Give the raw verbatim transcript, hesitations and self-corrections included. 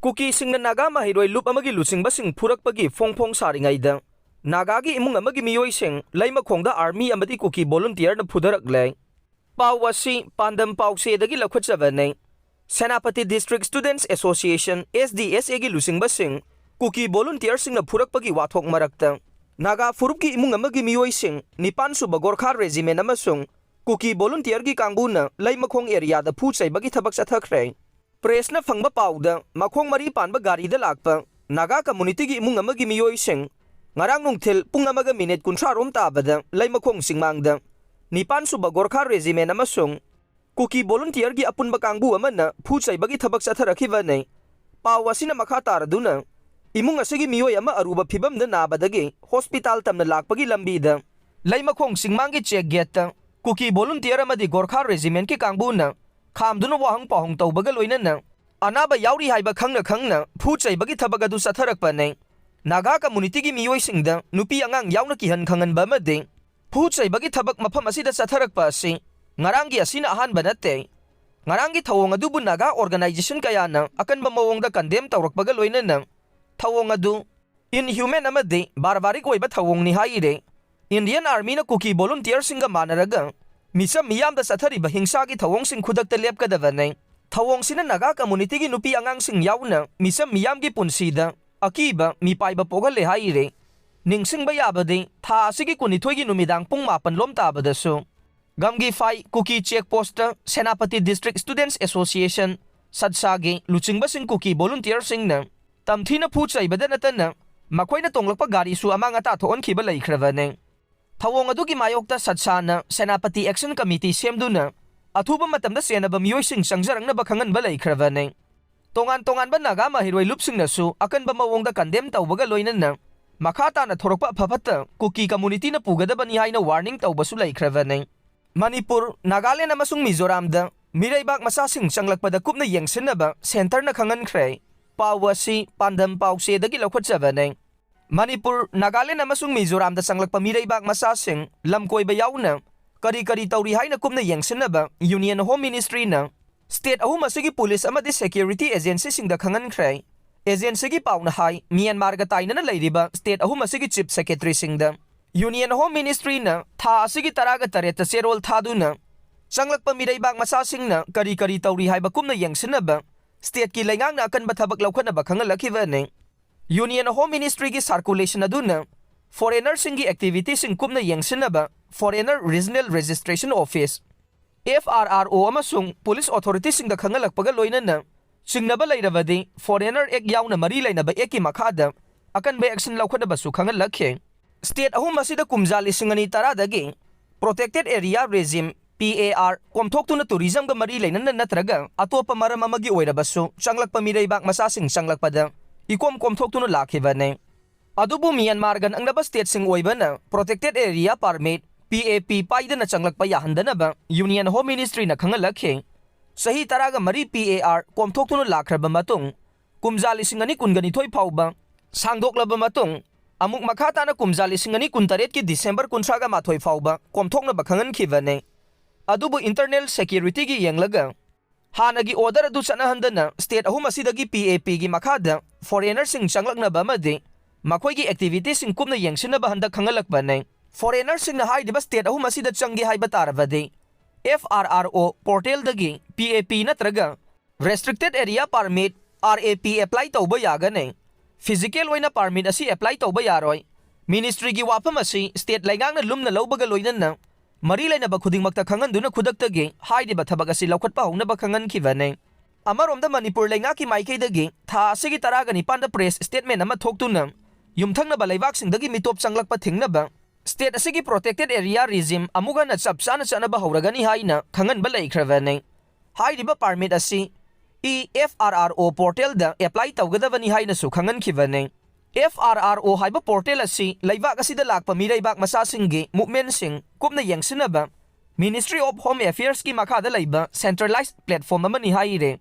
ꯀꯨꯀꯤꯁꯤꯡꯅ ꯅꯥꯒꯥ ꯃꯍꯩꯔꯣꯏ ꯂꯨꯞ ꯑꯃꯒꯤ ꯂꯨꯆꯤꯡꯕꯁꯤꯡ ꯐꯨꯔꯛꯄꯒꯤ ꯐꯣꯡ ꯐꯣꯡ ꯁꯥꯔꯤꯉꯩꯗ, ꯅꯥꯒꯥꯒꯤ ꯏꯃꯨꯡ ꯑꯃꯒꯤ ꯃꯤꯑꯣꯏꯁꯤꯡ ꯂꯩꯃꯈꯣꯡꯗ ꯑꯥꯔꯃꯤ ꯑꯃꯗꯤ ꯀꯨꯀꯤ ꯚꯣꯂꯨꯟꯇꯤꯌꯔꯅ ꯐꯨꯊꯔꯛꯂꯦ꯫ ꯄꯥꯎ ꯑꯁꯤ ꯄꯥꯟꯗꯝ ꯄꯥꯎꯆꯦꯗꯒꯤ ꯂꯧꯈꯠꯆꯕꯅꯤ꯫ Senapati district students association, S D S ꯑꯦꯒꯤ ꯂꯨꯆꯤꯡꯕꯁꯤꯡ ꯀꯨꯀꯤ ꯚꯣꯂꯨꯟꯇꯤꯌꯔꯁꯤꯡꯅ ꯐꯨꯔꯛꯄꯒꯤ ꯋꯥꯊꯣꯛ ꯃꯔꯛꯇ, ꯅꯥꯒꯥ ꯐꯨꯔꯨꯞꯀꯤ ꯏꯃꯨꯡ ꯑꯃꯒꯤ ꯃꯤꯑꯣꯏꯁꯤꯡ, ꯅꯤꯄꯥꯟ ꯁꯨꯕ ꯒꯣꯔꯈꯥ ꯔꯦꯖꯤꯃꯦꯟ ꯑꯃꯁꯨꯡ ꯀꯨꯀꯤ ꯚꯣꯂꯨꯟꯇꯤꯌꯔꯒꯤ ꯀꯥꯡꯕꯨꯅ ꯂꯩꯃꯈꯣꯡ ꯑꯦꯔꯤꯌꯥꯗ ꯐꯨ ꯆꯩꯕꯒꯤ ꯊꯕꯛ ꯆꯠꯊꯈ꯭ꯔꯦ꯫ ꯄ꯭ꯔꯦꯁꯅ ꯐꯪꯕ ꯄꯥꯎꯗ, ꯃꯈꯣꯡ ꯃꯔꯤ ꯄꯥꯟꯕ ꯒꯥꯔꯤꯗ ꯂꯥꯛꯄ ꯅꯥꯒꯥ ꯀꯝꯃꯨꯅꯤꯇꯤꯒꯤ ꯏꯃꯨꯡ ꯑꯃꯒꯤ ꯃꯤꯑꯣꯏꯁꯤꯡ ꯉꯔꯥꯡ ꯅꯨꯡꯊꯤꯜ ꯄꯨꯡ ꯑꯃꯒ ꯃꯤꯅꯤꯠ ꯀꯨꯟꯊ꯭ꯔꯥ ꯔꯣꯝ ꯇꯥꯕꯗ ꯂꯩꯃꯈꯣꯡ ꯆꯤꯡꯃꯥꯡꯗ ꯅꯤꯄꯥꯟ ꯁꯨꯕ ꯒꯣꯔꯈꯥ ꯔꯦꯖꯤꯃꯦꯟ ꯑꯃꯁꯨꯡ ꯀꯨꯀꯤ ꯚꯣꯂꯨꯟꯇꯤꯌꯔꯒꯤ ꯑꯄꯨꯟꯕ ꯀꯥꯡꯕꯨ ꯑꯃꯅ ꯐꯨ ꯆꯩꯕꯒꯤ ꯊꯕꯛ ꯆꯠꯊꯔꯛꯈꯤꯕꯅꯤ꯫ ꯄꯥꯎ ꯑꯁꯤꯅ ꯃꯈꯥ ꯇꯥꯔꯗꯨꯅ, ꯏꯃꯨꯡ ꯑꯁꯤꯒꯤ ꯃꯤꯑꯣꯏ ꯑꯃ ꯑꯔꯨꯕ ꯐꯤꯚꯝꯗ ꯅꯥꯕꯗꯒꯤ ꯍꯣꯁꯄꯤꯇꯥꯜ ꯇꯝꯅ ꯂꯥꯛꯄꯒꯤ ꯂꯝꯕꯤꯗ ꯂꯩꯃꯈꯣꯡ ꯆꯤꯡꯃꯥꯡꯒꯤ ꯆꯦꯛ ꯒꯦꯠꯇ ꯀꯨꯀꯤ ꯚꯣꯂꯨꯟꯇꯤꯌꯔ ꯑꯃꯗꯤ ꯒꯣꯔꯈꯥ ꯔꯦꯖꯤꯃꯦꯟꯠꯀꯤ ꯀꯥꯡꯕꯨꯅ ꯈꯥꯝꯗꯨꯅ ꯋꯥꯍꯪ ꯄꯥꯎꯍꯪ ꯇꯧꯕꯒ ꯂꯣꯏꯅꯅ ꯑꯅꯥꯕ ꯌꯥꯎꯔꯤ ꯍꯥꯏꯕ ꯈꯪꯅ ꯈꯪꯅ ꯐꯨ ꯆꯩꯕꯒꯤ ꯊꯕꯛ ꯑꯗꯨ ꯆꯠꯊꯔꯛꯄꯅꯤ꯫ ꯅꯥꯒꯥ ꯀꯝꯃꯨꯅꯤꯇꯤꯒꯤ ꯃꯤꯑꯣꯏꯁꯤꯡꯗ ꯅꯨꯄꯤ ꯑꯉꯥꯡ ꯌꯥꯎꯅ ꯀꯤꯍꯟ ꯈꯪꯍꯟꯕ ꯑꯃꯗꯤ ꯐꯨ ꯆꯩꯕꯒꯤ ꯊꯕꯛ ꯃꯐꯝ ꯑꯁꯤꯗ ꯆꯠꯊꯔꯛꯄ ꯑꯁꯤ ꯉꯔꯥꯡꯒꯤ ꯑꯁꯤꯅ ꯑꯍꯥꯟꯕ ꯅꯠꯇꯦ꯫ ꯉꯔꯥꯡꯒꯤ ꯊꯧꯑꯣꯡ ꯑꯗꯨꯕꯨ ꯅꯥꯒꯥ ꯑꯣꯔꯒꯅꯥꯏꯖꯦꯁꯟ ꯀꯌꯥꯅ ꯑꯀꯟꯕ ꯃꯑꯣꯡꯗ ꯀꯟꯗꯦꯝ ꯇꯧꯔꯛꯄꯒ ꯂꯣꯏꯅꯅ ꯊꯧꯑꯣꯡ ꯑꯗꯨ ꯏꯟꯍ꯭ꯌꯨꯃꯦꯟ ꯑꯃꯗꯤ ꯕꯥꯔꯕꯥꯔꯤꯛ ꯑꯣꯏꯕ ꯊꯧꯑꯣꯡꯅꯤ ꯍꯥꯏꯔꯦ꯫ ꯏꯟꯗꯤꯌꯟ ꯑꯥꯔꯃꯤꯅ ꯀꯨꯀꯤ ꯚꯣꯂꯨꯟꯇꯤꯌꯔꯁꯤꯡꯒ ꯃꯥꯟꯅꯔꯒ ꯃꯤꯆꯝ ꯃꯤꯌꯥꯝꯗ ꯆꯠꯊꯔꯤꯕ ꯍꯤꯡꯁꯥꯒꯤ ꯊꯧꯑꯣꯡꯁꯤꯡ ꯈꯨꯗꯛꯇ ꯂꯦꯞꯀꯗꯕꯅꯤ꯫ ꯊꯧꯑꯣꯡꯁꯤꯅ ꯅꯥꯒꯥ ꯀꯝꯃꯨꯅꯤꯇꯤꯒꯤ ꯅꯨꯄꯤ ꯑꯉꯥꯡꯁꯤꯡ ꯌꯥꯎꯅ ꯃꯤꯆꯝ ꯃꯤꯌꯥꯝꯒꯤ ꯄꯨꯟꯁꯤꯗ ꯑꯀꯤꯕ ꯃꯤꯄꯥꯏꯕ ꯄꯣꯛꯍꯜꯂꯦ ꯍꯥꯏꯔꯦ꯫ ꯅꯤꯡꯁꯤꯡꯕ ꯌꯥꯕꯗꯤ ꯊꯥ ꯑꯁꯤꯒꯤ ꯀꯨꯟꯅꯤꯊꯣꯏꯒꯤ ꯅꯨꯃꯤꯗꯥꯡ ꯄꯨꯡ ꯃꯥꯄꯟ ꯂꯣꯝ ꯇꯥꯕꯗꯁꯨ ꯒꯝꯒꯤꯐꯥꯏ Kuki check post Senapati district students association, ꯁꯠꯁꯥꯒꯤ ꯂꯨꯆꯤꯡꯕꯁꯤꯡ ꯀꯨꯀꯤ ꯚꯣꯂꯨꯟꯇꯤꯌꯔꯁꯤꯡꯅ ꯇꯝꯊꯤꯅ ꯐꯨ ꯆꯩꯕꯗ ꯅꯠꯇꯅ ꯃꯈꯣꯏꯅ ꯇꯣꯡꯂꯛꯄ ꯒꯥꯔꯤꯁꯨ ꯑꯃꯥꯡ ꯑꯇꯥ ꯊꯣꯛꯍꯟꯈꯤꯕ ꯂꯩꯈ꯭ꯔꯕꯅꯤ꯫ ꯊꯧꯑꯣꯡ ꯑꯗꯨꯒꯤ ꯃꯥꯌꯣꯛꯇ ꯁꯠꯁꯥꯅ ꯁꯦꯅꯥꯄꯇꯤ ꯑꯦꯛꯁꯟ ꯀꯃꯤꯇꯤ ꯁꯦꯝꯗꯨꯅ ꯑꯊꯨꯕ ꯃꯇꯝꯗ ꯆꯦꯟꯅꯕ ꯃꯤꯑꯣꯏꯁꯤꯡ ꯆꯪꯖꯔꯛꯅꯕ ꯈꯪꯍꯟꯕ ꯂꯩꯈ꯭ꯔꯕꯅꯤ꯫ ꯇꯣꯉꯥꯟ ꯇꯣꯉꯥꯟꯕ ꯅꯥꯒꯥ ꯃꯍꯩꯔꯣꯏ ꯂꯨꯞꯁꯤꯡꯅꯁꯨ ꯑꯀꯟꯕ ꯃꯑꯣꯡꯗ ꯀꯟꯗꯦꯝ ꯇꯧꯕꯒ ꯂꯣꯏꯅꯅ ꯃꯈꯥ ꯇꯥꯅ ꯊꯣꯔꯛꯄ ꯑꯐ ꯐꯠꯇ ꯀꯨꯀꯤ ꯀꯝꯃꯨꯅꯤꯇꯤꯅ ꯄꯨꯒꯗꯕꯅꯤ ꯍꯥꯏꯅ ꯋꯥꯔꯅꯤꯡ ꯇꯧꯕꯁꯨ ꯂꯩꯈ꯭ꯔꯕꯅꯤ꯫ ꯃꯅꯤꯄꯨꯔ, ꯅꯥꯒꯥꯂꯦꯟ ꯑꯃꯁꯨꯡ ꯃꯤꯖꯣꯔꯥꯝꯗ ꯃꯤꯔꯩꯕꯥꯛ ꯃꯆꯥꯁꯤꯡ ꯆꯪꯂꯛꯄꯗ ꯀꯨꯞꯅ ꯌꯦꯡꯁꯤꯟꯅꯕ ꯁꯦꯟꯇꯔꯅ ꯈꯪꯍꯟꯈ꯭ꯔꯦ꯫ ꯄꯥꯎ ꯑꯁꯤ ꯄꯥꯟꯗꯝ ꯄꯥꯎꯆꯦꯗꯒꯤ ꯂꯧꯈꯠꯆꯕꯅꯤ꯫ ꯃꯅꯤꯄꯨꯔ, ꯅꯥꯒꯥꯂꯦꯟ ꯑꯃꯁꯨꯡ ꯃꯤꯖꯣꯔꯥꯝꯗ ꯆꯪꯂꯛꯄ ꯃꯤꯔꯩꯕꯥꯛ ꯃꯆꯥꯁꯤꯡ ꯂꯝꯀꯣꯏꯕ ꯌꯥꯎꯅ ꯀꯔꯤ ꯀꯔꯤ ꯇꯧꯔꯤ ꯍꯥꯏꯅ ꯀꯨꯞꯅ ꯌꯦꯡꯁꯤꯟꯅꯕ ꯌꯨꯅꯤꯌꯟ ꯍꯣꯝ ꯃꯤꯅꯤꯁꯇ꯭ꯔꯤꯅ ꯁ꯭ꯇꯦꯠ ꯑꯍꯨꯝ ꯑꯁꯤꯒꯤ ꯄꯨꯂꯤꯁ ꯑꯃꯗꯤ ꯁꯦꯀ꯭ꯌꯨꯔꯤꯇꯤ ꯑꯦꯖꯦꯟꯁꯤꯁꯤꯡꯗ ꯈꯪꯍꯟꯈ꯭ꯔꯦ꯫ ꯑꯦꯖꯦꯟꯁꯤꯒꯤ ꯄꯥꯎꯅ ꯍꯥꯏ, ꯃ꯭ꯌꯥꯟꯃꯥꯔꯒ ꯇꯥꯏꯅꯅ ꯂꯩꯔꯤꯕ ꯁ꯭ꯇꯦꯠ ꯑꯍꯨꯝ ꯑꯁꯤꯒꯤ ꯆꯤꯐ ꯁꯦꯀ꯭ꯔꯦꯇꯔꯤꯁꯤꯡꯗ Union Home Ministryꯅ ꯊꯥ ꯑꯁꯤꯒꯤ ꯇꯔꯥꯒ ꯇꯔꯦꯠꯇ ꯆꯦꯔꯣꯜ ꯊꯥꯗꯨꯅ ꯆꯪꯂꯛꯄ ꯃꯤꯔꯩꯕꯥꯛ ꯃꯆꯥꯁꯤꯡꯅ ꯀꯔꯤ ꯀꯔꯤ ꯇꯧꯔꯤ ꯍꯥꯏꯕ ꯀꯨꯞꯅ ꯌꯦꯡꯁꯤꯟꯅꯕ ꯁ꯭ꯇꯦꯠꯀꯤ ꯂꯩꯉꯥꯛꯅ ꯑꯀꯟꯕ ꯊꯕꯛ ꯂꯧꯈꯠꯅꯕ ꯈꯪꯍꯜꯂꯛꯈꯤꯕꯅꯤ꯫ Union Home Ministryꯒꯤ ꯁꯥꯔꯀꯨꯂꯦꯁꯟ ꯑꯗꯨꯅ ꯐꯣꯔꯦꯅꯔꯁꯤꯡꯒꯤ ꯑꯦꯛꯇꯤꯚꯤꯇꯤꯁꯤꯡ ꯀꯨꯞꯅ ꯌꯦꯡꯁꯤꯟꯅꯕ Foreigner Regional Registration Office, F R R O, ꯑꯃꯁꯨꯡ ꯄꯨꯂꯤꯁ ꯑꯣꯊꯣꯔꯤꯇꯤꯁꯤꯡꯗ ꯈꯪꯍꯜꯂꯛꯄꯒ ꯂꯣꯏꯅꯅ ꯆꯤꯡꯅꯕ ꯂꯩꯔꯕꯗꯤ Foreigner Act ꯌꯥꯎꯅ ꯃꯔꯤ ꯂꯩꯅꯕ ꯑꯦꯛꯀꯤ ꯃꯈꯥꯗ ꯑꯀꯟꯕ ꯑꯦꯛꯁꯟ ꯂꯧꯈꯠꯅꯕꯁꯨ ꯈꯪꯍꯜꯂꯛꯈꯤ꯫ ꯁ꯭ꯇꯦꯠ ꯑꯍꯨꯝ ꯑꯁꯤꯗ ꯀꯨꯝꯖꯥ ꯂꯤꯁꯤꯡ ꯑꯅꯤ ꯇꯔꯥꯗꯒꯤ Protected Area Regime, P A R, ꯀꯣꯝꯊꯣꯛꯇꯨꯅ ꯇꯨꯔꯤꯖꯝꯒ ꯃꯔꯤ ꯂꯩꯅꯅ ꯅꯠꯇ꯭ꯔꯒ ꯑꯇꯣꯞꯄ ꯃꯔꯝ ꯑꯃꯒꯤ ꯑꯣꯏꯔꯕꯁꯨ ꯆꯪꯂꯛꯄ ꯃꯤꯔꯩꯕꯥꯛ ꯃꯆꯥꯁꯤꯡ ꯆꯪꯂꯛꯄꯗ ꯏꯀꯣꯝ ꯀꯣꯝꯊꯣꯛꯇꯨꯅ ꯂꯥꯛꯈꯤꯕꯅꯤ꯫ ꯑꯗꯨꯕꯨ ꯃ꯭ꯌꯥꯟꯃꯥꯔꯒ ꯅꯛꯅꯕ ꯁ꯭ꯇꯦꯠꯁꯤꯡ ꯑꯣꯏꯕꯅ Protected Area Permit, P A P, ꯄꯥꯏꯗꯅ ꯆꯪꯂꯛꯄ ꯌꯥꯍꯟꯗꯅꯕ Union Home Ministryꯅ ꯈꯪꯍꯜꯂꯛꯈꯤ꯫ ꯆꯍꯤ ꯇꯔꯥꯒ ꯃꯔꯤ P A R ꯀꯣꯝꯊꯣꯛꯇꯨꯅ ꯂꯥꯛꯈ꯭ꯔꯕ ꯃꯇꯨꯡ, ꯀꯨꯝꯖꯥ ꯂꯤꯁꯤꯡ ꯑꯅꯤ ꯀꯨꯟꯒ ꯅꯤꯊꯣꯏ ꯐꯥꯎꯕ ꯁꯥꯡꯗꯣꯛꯂꯕ ꯃꯇꯨꯡ, ꯑꯃꯨꯛ ꯃꯈꯥ ꯇꯥꯅ ꯀꯨꯝꯖꯥ ꯂꯤꯁꯤꯡ ꯑꯅꯤ ꯀꯨꯟꯇꯔꯦꯠꯀꯤ ꯗꯤꯁꯦꯝꯕꯔ ꯀꯨꯟꯊ꯭ꯔꯥꯒ ꯃꯥꯊꯣꯏ ꯐꯥꯎꯕ ꯀꯣꯝꯊꯣꯛꯅꯕ ꯈꯪꯍꯟꯈꯤꯕꯅꯤ꯫ ꯑꯗꯨꯕꯨ ꯏꯟꯇꯔꯅꯦꯜ ꯁꯦꯀ꯭ꯌꯨꯔꯤꯇꯤꯒꯤ ꯌꯦꯡꯂꯒ ꯍꯥꯟꯅꯒꯤ ꯑꯣꯔꯗꯔ ꯑꯗꯨ ꯆꯠꯅꯍꯟꯗꯅ ꯁ꯭ꯇꯦꯠ ꯑꯍꯨꯝ ꯑꯁꯤꯗꯒꯤ P A Pꯒꯤ ꯃꯈꯥꯗ ꯐꯣꯔꯦꯅꯔꯁꯤꯡ ꯆꯪꯂꯛꯅꯕ ꯑꯃꯗꯤ ꯃꯈꯣꯏꯒꯤ ꯑꯦꯛꯇꯤꯚꯤꯇꯤꯁꯤꯡ ꯀꯨꯞꯅ ꯌꯦꯡꯁꯤꯟꯅꯕ ꯍꯟꯗꯛ ꯈꯪꯍꯜꯂꯛꯄꯅꯤ꯫ ꯐꯣꯔꯦꯅꯔꯁꯤꯡꯅ ꯍꯥꯏꯔꯤꯕ ꯁ꯭ꯇꯦꯠ ꯑꯍꯨꯝ ꯑꯁꯤꯗ ꯆꯪꯒꯦ ꯍꯥꯏꯕ ꯇꯥꯔꯕꯗꯤ F R R O ꯄꯣꯔꯇꯦꯜꯗꯒꯤ P A P ꯅꯠꯇ꯭ꯔꯒ Restricted Area Permit, R A P, apply ꯇꯧꯕ ꯌꯥꯒꯅꯤ꯫ ꯐꯤꯖꯤꯀꯦꯜ ꯑꯣꯏꯅ ꯄꯥꯔꯃꯤꯠ ꯑꯁꯤ ꯑꯦꯄ꯭ꯂꯥꯏ ꯇꯧꯕ ꯌꯥꯔꯣꯏ꯫ ꯃꯤꯅꯤꯁꯇ꯭ꯔꯤꯒꯤ ꯋꯥꯐꯝ ꯑꯁꯤ ꯁ꯭ꯇꯦꯠ ꯂꯩꯉꯥꯛꯅ ꯂꯨꯝꯅ ꯂꯧꯕꯒ ꯂꯣꯏꯅꯅ ꯃꯔꯤ ꯂꯩꯅꯕ ꯈꯨꯗꯤꯡꯃꯛꯇ ꯈꯪꯍꯟꯗꯨꯅ ꯈꯨꯗꯛꯇꯒꯤ ꯍꯥꯏꯔꯤꯕ ꯊꯕꯛ ꯑꯁꯤ ꯂꯧꯈꯠꯄ ꯍꯧꯅꯕ ꯈꯪꯍꯟꯈꯤꯕꯅꯤ꯫ ꯑꯃꯔꯣꯝꯗ ꯃꯅꯤꯄꯨꯔ ꯂꯩꯉꯥꯛꯀꯤ ꯃꯥꯏꯀꯩꯗꯒꯤ ꯊꯥ ꯑꯁꯤꯒꯤ ꯇꯔꯥꯒ ꯅꯤꯄꯥꯟꯗ ꯄ꯭ꯔꯦꯁ ꯁ꯭ꯇꯦꯠꯃꯦꯟ ꯑꯃ ꯊꯣꯛꯇꯨꯅ ꯌꯨꯝꯊꯪꯅꯕ ꯂꯩꯕꯥꯛꯁꯤꯡꯗꯒꯤ ꯃꯤꯇꯣꯞ ꯆꯪꯂꯛꯄ ꯊꯤꯡꯅꯕ ꯁ꯭ꯇꯦꯠ ꯑꯁꯤꯒꯤ Protected Area Regime ꯑꯃꯨꯛ ꯍꯟꯅ ꯆꯞ ꯆꯥꯅ ꯆꯠꯅꯕ ꯍꯧꯔꯒꯅꯤ ꯍꯥꯏꯅ ꯈꯪꯍꯟꯕ ꯂꯩꯈ꯭ꯔꯕꯅꯤ꯫ ꯍꯥꯏꯔꯤꯕ ꯄꯥꯔꯃꯤꯠ ꯑꯁꯤ E F R R O ꯄꯣꯔꯇꯦꯜꯗ ꯑꯦꯄ꯭ꯂꯥꯏ ꯇꯧꯒꯗꯕꯅꯤ ꯍꯥꯏꯅꯁꯨ ꯈꯪꯍꯟꯈꯤꯕꯅꯤ꯫ F R R O ꯍꯥꯏꯕ ꯄꯣꯔꯇꯦꯜ ꯑꯁꯤ ꯂꯩꯕꯥꯛ ꯑꯁꯤꯗ ꯂꯥꯛꯄ ꯃꯤꯔꯩꯕꯥꯛ ꯃꯆꯥꯁꯤꯡꯒꯤ ꯃꯨꯚꯃꯦꯟꯠꯁꯤꯡ ꯀꯨꯞꯅ ꯌꯦꯡꯁꯤꯟꯅꯕ Ministry of Home Affairsꯀꯤ ꯃꯈꯥꯗ ꯂꯩꯕ ꯁꯦꯟꯇ꯭ꯔꯦꯂꯥꯏꯖ ꯄ꯭ꯂꯦꯠꯐꯣꯔꯝ ꯑꯃꯅꯤ ꯍꯥꯏꯔꯦ꯫